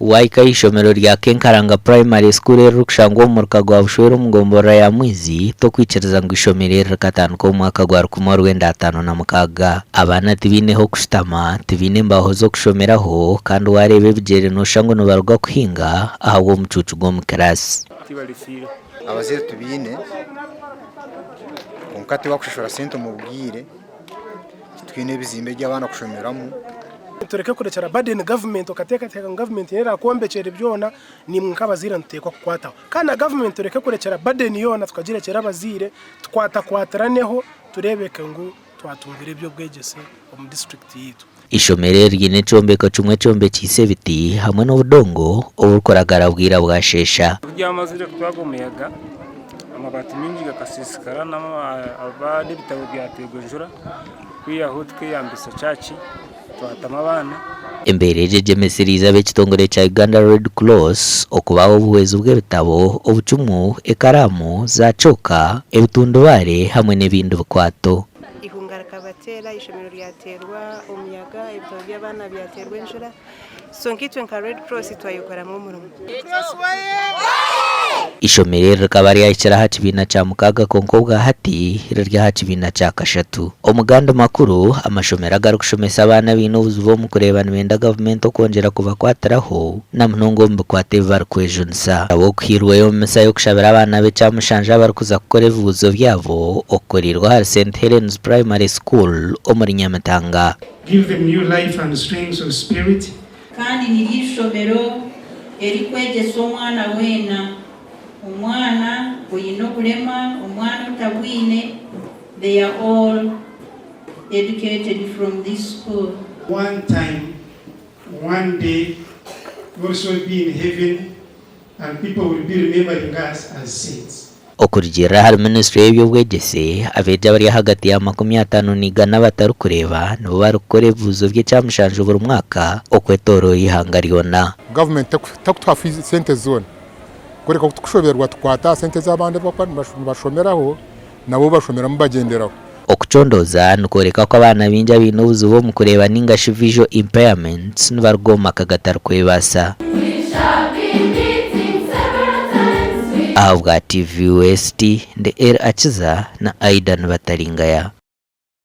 Waahika aha ishomero rya Kenkaranga Primary School eririkushangwa omu muruka gwa Bushwera omu gomborora ya Mwizi, tokwikiriza ngu eishomero eri rikatandika omu mwaka gwa 1956. Abaana tibaine h'okushutama, tibaine embaaho z'okushomeraho kandi waareeba ebigyere nooshusha ngu nibaruga kuhinga ahabw'omucuucu gw'omu kiraasi. Abazaire tubaine kwonka tibakushashura sente omu bwire, titwine ebizimbe eby'abaana kushomeramu. Tureke kurekyera burden gavumenti okateekateeka ngu gavumenti niyo erakwombekyere byona, naimwe nk'abazaire nituteekwa kukwataho. Kandi na gavumenti tureke kurekyera burden yoona tukagirekyera abazaire, tukwatakwatiraneho tureebeke ngu twatungira eby'obwegyese omu disiturikiti yaitu. Eishomero eri riine ekyombeko kimwe ekyombekyeise ebiti hamwe n'obudongo oburikuragara bwira bwasheesha. Ku byamazire kutwarwa omuyaga, amabaati maingi gakasiisikara n'ebitabo byateerwa enjura kwihaho tukeyambisa church twatamu abaana. Embeera egi egyemesereize ab'ekitongore kya Uganda Red Cross okubaha obuhwezi bw'ebitabo, obucumu, ekaraamu, za kyoka, ebitundubaare hamwe n'ebindi bikwato. Eihunga rikabateera, eishomero ryateerwa omuyaga, ebitabo by'abaana byateerwa enjura. So nkaitwe nka Red Cross twayekoramu omurimo. Eishomero eri rikaba ryahikire aha kibiina kya mukaaga kwonka obwa hati riri aha kibiina kya kashatu. Omu gandi makuru, amashomero agarikushomesa abaana abaine obuzibu omu kureeba nibenda gavumenti okwongyera kubakwatiraho na munonga omu bikwata ebi barikwejunisa. Ahabw'okuhairweyo omu misa y'okushabira abaana b'ekyamushanja abarikuza kukora ebibuuzo byabo okukoreirwe ahari St Helens Primary School omuri Nyamitanga. Give them new life and strength of spirit. Kandi niryo ishomero eririkwegyesa omwana weena, omwana oine oburema, omwana otabwine, they are all educated from this school. One time, one day, we also will be in heaven and people will be remembering us as saints. Okurugiirira ahari minisiture y'eby'obwegyese, abeegi abari ahagati ya 50 na igana abatarikureeba nibo barikukora ebibuuzo by'ekyamushanju buri mwaka okwetooroora eihanga ryona. Gavumenti tekutuha fiizi sente zoona kureka ku tukushoberwa tukwata aha sente ez'abandi abakuba nibashomeraho nabo bashomeramu bagyenderaho. Okucondooza nikworeka ku abaana baingi abaine obuzibu omu kureeba ninga shi visual impairments nibaruga omu maka gatarikwebaasa. Ahabwa TV West, ndi El Akiza na Aidan Bataringaya.